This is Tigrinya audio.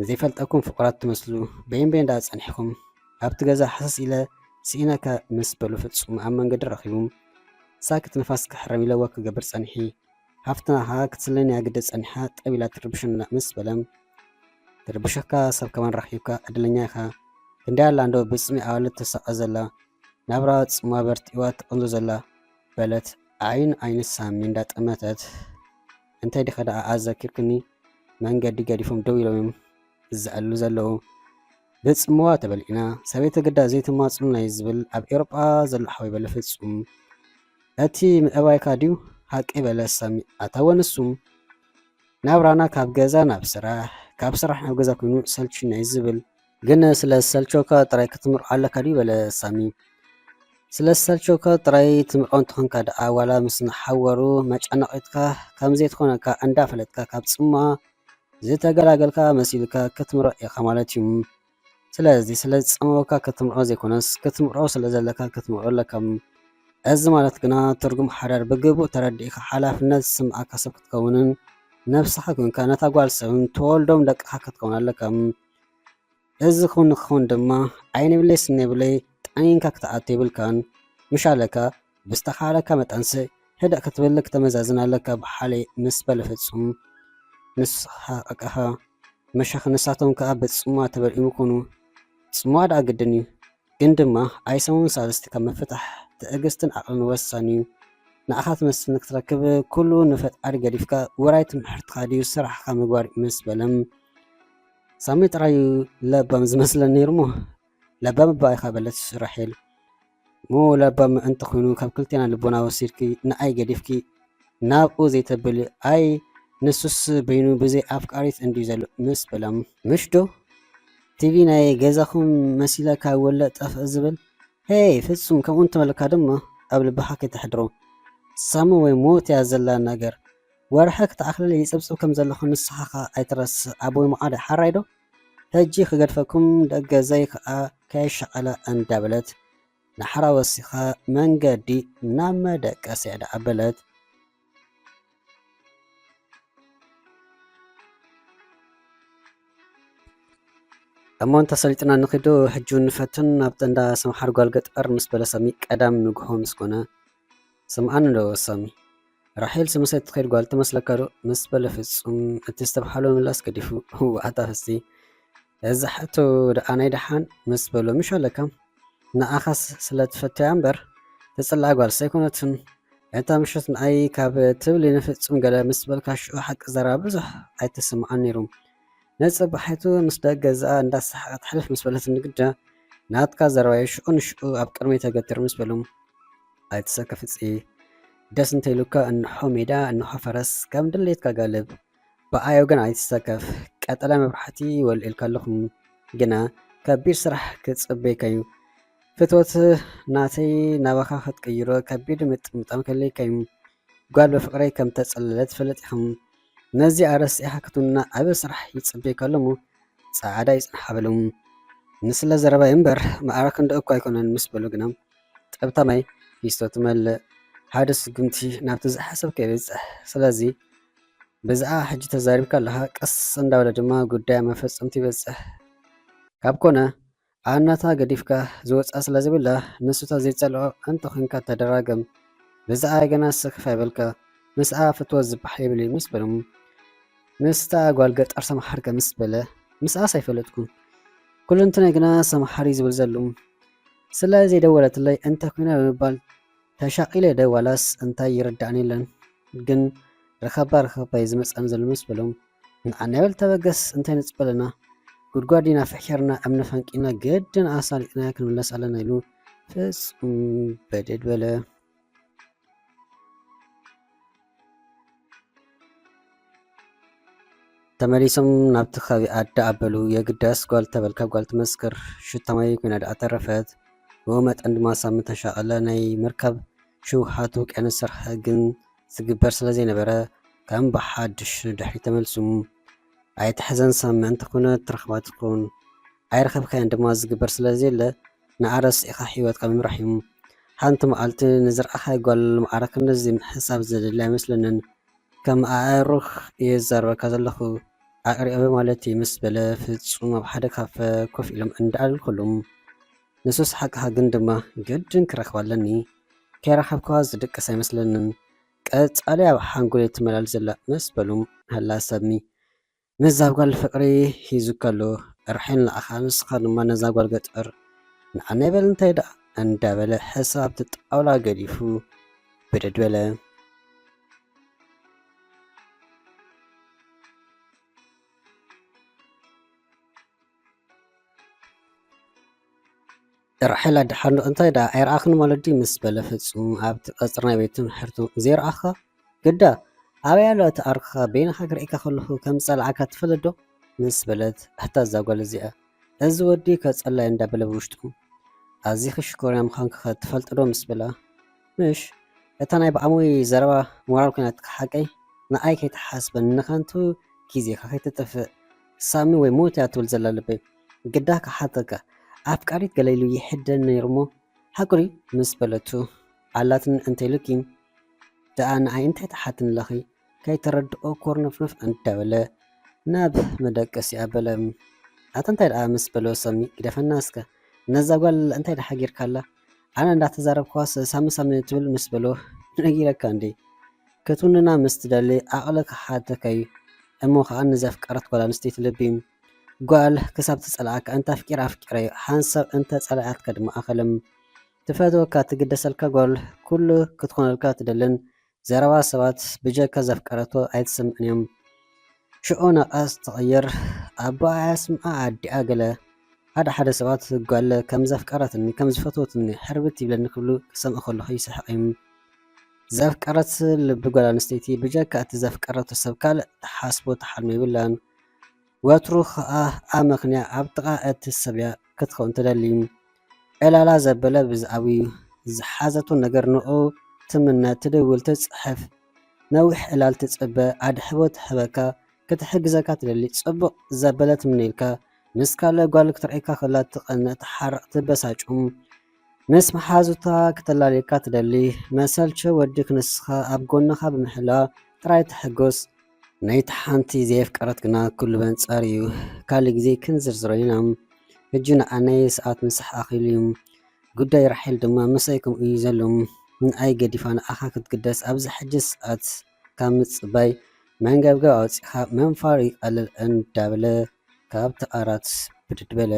ዘይፈልጠኩም ፍቑራት ትመስሉ በይን በይን ደኣ ጸኒሕኩም ኣብቲ ገዛ ሃሰስ ኢለ ስኢነካ ምስ በሉ ፍጹም ኣብ መንገዲ ረኺቡ ሳክት ንፋስ ክሕረም ኢለዎ ክገብር ጸኒሒ ሃፍትና ኸኣ ክትስለኒ ኣግደ ጸኒሓ ጠብ ኢላ ትርብሸና ምስ በለ ትርብሸካ ሰብ ከማን ረኺብካ ዕድለኛ ኢኻ ክንደይ ኣላ እንዶ ብጽሚ ኣዋልድ ተሳቐ ዘላ ናብራ ጽማ በርቲዋ ትቕንዞ ዘላ በለት ዓይን ዓይኒ ሳሚ እንዳጠመተት እንታይ ዲኻ ደኣ ኣዘኪርክኒ መንገዲ ገዲፎም ደው ኢሎም እዮም ዝዘዕሉ ዘለዉ ብጽምዋ ተበሊዕና ሰበይቲ ግዳ ዘይትማጽኑና እዩ ዝብል ኣብ ኤውሮጳ ዘሎ ሓወይ በለ ፍጹም እቲ ምእባይካ ድዩ ሓቂ በለ ሳሚ ኣታወ ንሱም ናብራና ካብ ገዛ ናብ ስራሕ ካብ ስራሕ ናብ ገዛ ኮይኑ ሰልችና እዩ ዝብል ግን ስለ ዝሰልቸውካ ጥራይ ክትምርዖ ኣለካ ድዩ በለ ሳሚ ስለ ዝሰልቸውካ ጥራይ ትምርዖ እንተኾንካ ደኣ ዋላ ምስ ንሓወሩ መጨነቒትካ ከም ዘይትኾነካ እንዳፈለጥካ ካብ ጽማ ዝተገላገልካ መሲልካ ክትምርዖ ኢኻ ማለት እዩ ስለዚ ስለ ዝጸመወካ ክትምርዖ ዘይኮነስ ክትምርዖ ስለ ዘለካ ክትምርዖ ኣለካ እዚ ማለት ግና ትርጉም ሓዳር ብግቡእ ተረዲእካ ሓላፍነት ዝስምዓካ ሰብ ክትከውንን ነብስኻ ኮንካ ነታ ጓል ሰብን ተወልዶም ደቅኻ ክትከውን ኣለካ እዚ ክውን ንክኸውን ድማ ዓይኒ ብለይ ስኒ ብለይ ጠኒንካ ክትኣቱ የብልካን ምሻለካ ብዝተኻለካ መጠንሲ ህድእ ክትብል ክተመዛዝን ኣለካ ብሓለይ ምስ በለ ፍጹም ንስኻ ቀቃኻ መሻኽ ንሳቶም ከኣ ብጽምዋ ተበልዑ ይምኩኑ ጽምዋ ደኣ ግድን እዩ ግን ድማ ኣይሰሙን ሳልስቲ ካብ ምፍታሕ ትዕግስትን ዓቕልን ወሳኒ እዩ ንኣኻ ትመስል ንክትረክብ ኩሉ ንፈጣሪ ገዲፍካ ውራይ ትምህርትኻ ድዩ ስራሕኻ ምግባር ምስ በለም ሳሚ ጥራይ ለባም ዝመስለን ነይሩ እሞ ለባም እባ ኢኻ በለት ራሄል እሞ ለባም እንተኾይኑ ካብ ክልቴና ልቦና ወሲድኪ ንኣይ ገዲፍኪ ናብኡ ዘይተብሊ ኣይ ንሱስ በይኑ ብዘይ ኣፍቃሪት እንድዩ ዘሎ ምስ በሎም ምሽ ዶ ቲቪ ናይ ገዛኹም መሲለካ ወለ ጠፍእ ዝብል ሄይ ፍጹም ከምኡ እንተበለካ ድማ ኣብ ልብኻ ከይተሕድሮ ሳሚ ወይ ሞት እያ ዘላ ነገር ወርሒ ክትኣኽልል ይጽብጽብ ከም ዘለኹ ንስኻ ኸኣ ኣይትረስዕ ኣቦይ መዓደ ሓራይ ዶ ሕጂ ክገድፈኩም ደገ ዘይ ከኣ ከየሻቐለ እንዳበለት ንሓራ ወሲኻ መንገዲ ናብ መደቀስያ ደኣ በለት እሞ እንተ ሰሊጥና ንኺዶ ሕጂ ንፈትን ኣብቲ እንዳ ሰምሓር ጓል ገጠር ምስ በለ ሳሚ ቀዳም ንግሆ ምስ ኮነ ስምዓኒ ዶ ሳሚ ራሄል ስምሰት ትኸይድ ጓል ትመስለካ ዶ ምስ በለ ፍጹም እቲ ዝተብሓሎ ምላስ ገዲፉ ዋዕታ ፍስቲ እዚ ሕቶ ደኣ ናይ ደሓን ምስ በሎ ምሽ ኣለካ ንኣኻስ ስለ ትፈትያ እምበር ትጽላእ ጓልስ ኣይኮነትን። እታ ምሸት ንኣይ ካብ ትብሊ ንፍጹም ገለ ምስ በልካ ሽዑ ሓቂ ዘረባ ብዙሕ ኣይተሰምዓን ነይሩ። ንጽባሒቱ ምስ ደገ ገዝኣ እንዳሰሓቐት ሕልፍ ምስ በለትኒ ግዳ ናትካ ዘረባ'ዩ ሽዑ ንሽዑ ኣብ ቅድመይ ተገቲሩ ምስ በሉ ኣይትሰከፍ ፍጽ ደስ እንተኢሉካ እንሖ ሜዳ እንሖ ፈረስ ከም ድሌትካ ጋልብ። ብኣይ ወገን ኣይትሰከፍ፣ ቀጠልያ መብራህቲ ይወልዕልካ ኣለኹ፣ ግና ከቢድ ስራሕ ክጽበየካ እዩ። ፍትወት ናተይ ናባኻ ክትቅይሮ ከቢድ ምጥምጣም ከድልየካ እዩ። ጓል ብፍቕረይ ከም ተጸለለት ትፈልጥ ኢኻ። ነዚኣ ረሲዕኻ ክትውንና ዓቢ ስራሕ ይጽበየካ ኣሎ እሞ ጻዕዳ ይጽንሓ በሎም። ንስለ ዘረባይ እምበር መኣረክ እንዶ እኮ ኣይኮነን ምስ በሉ ግና ጠብታ ማይ ፊስቶ ትመልእ። ሓደ ስጉምቲ ናብቲ ዝሓሰብኮ ይበጽሕ። ስለዚ ብዝኣ ሕጂ ተዛሪብካ ኣለኻ፣ ቀስ እንዳበለ ድማ ጉዳይ ኣብ መፈጸምቱ ይበጽሕ። ካብ ኮነ ኣናታ ገዲፍካ ዝወጽኣ ስለ ዘይብላ፣ ንሱ ተዘይጸልኦ እንተ ኾንካ ተደራገም። ብዝኣ ገና ስኽፍ ኣይበልካ፣ ምስኣ ፍትወት ዝበሃል የብሉን ምስ በሎም፣ ምስታ ጓል ገጠር ሰምሓርካ ምስ በለ፣ ምስኣስ ኣይፈለጥኩን። ኩሉንትናይ ግና ሰምሓር እዩ ዝብል ዘሎ። ስለ ዘይደወለትለይ እንተ ኮይና ብምባል ተሻቒለ ዶ ዋላስ እንታይ ይርድኣኒ የለን፣ ግን ርኸባ ርኸባ እዩ ዝመጽኣኒ ዘሎ ምስ በሎም፣ ንዓና ይበል ተበገስ እንታይ ንጽበ ኣለና፣ ጉድጓድ ኢና ፍሒርና እምኒ ፈንቂልና ግድን ኣሳሊጥናያ ክንምለስ ኣለና ኢሉ ፍጹም በደድ በለ። ተመሊሶም ናብቲ ከባቢ ኣደ ኣበሉ። የግዳስ ጓል ተበልካ ጓል ትመስክር። ሽታ ማይ ኮይና ደኣ ተረፈት። ብኡ መጠን ድማ ሳሚ ተሻቐለ። ናይ ምርካብ ሽውሃቱ ቅያነት ስራሕ ግን ዝግበር ስለ ዘይነበረ ከም ብሓድሽ ንድሕሪት ተመልሱ። ኣይትሕዘን ሳሚ፣ እንተኾነ ትረኽባ ትኸውን። ኣይረኸብካያን ድማ ዝግበር ስለ ዘየለ ንኣ ረሲዕኻ ህይወትካ ምምራሕ እዩ። ሓንቲ መዓልቲ ንዝረኣኻያ ጓል ማዕረ ክንድዚ ምሕሳብ ዘድሊ ኣይመስለንን። ከም ኣእሩኽ እየ ዝዛረበካ ዘለኹ። ኣቕሪበ ማለት እዩ ምስ በለ ፍጹም ኣብ ሓደ ካፈ ኮፍ ኢሎም እንዳኣለልኩሉም፣ ንሱስ ሓቅኻ ግን ድማ ግድን ክረኽባ ኣለኒ፣ ከይረኸብክዋ ዝድቅስ ኣይመስለንን፣ ቀጻሊ ኣብ ሓንጎለይ ትመላል ዘላ ምስ በሉ፣ ሃላ ሰሚ ምስዛ ጓል ፍቕሪ ሒዙካ ኣሎ፣ ራሄል ንዓኻ፣ ንስኻ ድማ ነዛ ጓል ገጠር ንዓና ይበል እንታይ ደኣ እንዳበለ ሕሳብ ኣብቲ ጣውላ ገዲፉ ብድድ በለ። ራሄል ኣድሓኑ እንታይ ደኣ ኣይረኣኽን ማለት ድዩ ምስ በለ ፍጹም ኣብቲ ቀጽሪ ናይ ቤት ትምህርቱ ዘይረኣኻ ግዳ ኣበይ ኣሎ እቲ ዓርክኻ በይንኻ ክርእየካ ከለኹ ከም ዝጸልኣካ ትፈልጥ ዶ ምስ በለት ኣታ እዛ ጓል እዚኣ እዚ ወዲ ከጸላይ እንዳበለ ብውሽጡ ኣዚኺ ሽኮርያ ምዃንኪ ኸ ትፈልጢ ዶ ምስ በላ ምሽ እታ ናይ ብኣሙይ ዘረባ ሞራል ኮይናትካ ሓቀይ ንኣይ ከይትሓስበኒ ንኸንቱ ግዜኻ ከይትጥፍእ ሳሚ ወይ ሞት እያ ትብል ዘላ ልበይ ግዳ ክሓተካ ኣፍቃሪት ገለ ኢሉ ይሕደን ነይሩ እሞ ሓቁ ድዩ ምስ በለቱ ኣላትኒ እንተ ኢሉኪ ደኣ ንኣይ እንታይ ትሓትኒ ኣለኺ ከይተረድኦ ኮርነፍነፍ እንዳበለ ናብ መደቀሲ ኣበለ ኣታ እንታይ ደኣ ምስ በሎ ሰሚ ግደፈና እስከ ነዛ ጓል እንታይ ደሓ ጌርካላ ኣነ እንዳተዛረብኳስ ሳሚ ሳሚ ትብል ምስ በሎ ነጊረካ እንዴ ክትውንና ምስ ትደሊ ዓቕሊ ክሓተካ እዩ እሞ ኸኣ ንዘፍቀረት ጓል ኣንስተይቲ ልቢ ጓል ክሳብ ትጸልኣካ እንተ ኣፍቂራ ኣፍቂራ እዩ ሓንሳብ እንተ ጸላኣትካ ድማ ኣኸለም ትፈትወካ ትግደሰልካ ጓል ኩሉ ክትኾነልካ ትደልን ዘረባ ሰባት ብጀካ ዘፍቀረቶ ኣይትሰምዕን እዮም ሽዑ ናቃስ ትቕየር ኣቦኣ ኣያስምዓ ኣዲኣ ገለ ሓደ ሓደ ሰባት ጓል ከም ዘፍቀረትኒ ከም ዝፈትወትኒ ሕርብት ይብለኒ ክብሉ ክሰምዕ ከለኹ ይስሕቕ እዮም ዘፍቀረት ልቢ ጓል ኣንስተይቲ ብጀካ እቲ ዘፍቀረቶ ሰብ ካልእ ትሓስቦ ትሓልሞ የብላን ወትሩ ኸኣ ኣመኽንያ ኣብ ጥቓ እቲ ሰብያ ክትኸውን ትደሊ ዕላላ ዘበለ ብዛዕባኡ ዝሓዘቶ ነገር ንኡ ትምነ ትድውል ትጽሕፍ ነዊሕ ዕላል ትጽበ ኣድሕቦ ትሕበካ ክትሕግዘካ ትደሊ ጽቡቕ ዘበለ ትምነየልካ ምስ ካልእ ጓል ክትርእየካ ከላ ትቐንእ ትሓርቕ ትበሳጩ ምስ መሓዙታ ክተላልየካ ትደሊ መሰልቸ ወዲ ክንስኻ ኣብ ጎንኻ ብምሕላ ጥራይ ትሕጎስ ናይቲ ሓንቲ ዘየፍቀረት ግና ኩሉ በንጻር እዩ ካልእ ግዜ ክንዝርዝሮ ኢና ሕጂ ንኣነይ ሰዓት ምሳሕ ኣኺሉ እዩ ጉዳይ ራሒል ድማ ምሳይ ከምኡ እዩ ዘሎ ንኣይ ገዲፋ ንኣኻ ክትግደስ ኣብዚ ሕጂ ሰዓት ካብ ምጽባይ መንገብገብ ኣውጺኻ ምንፋር ይቐልል እንዳበለ ካብቲ ዓራት ብድድ በለ።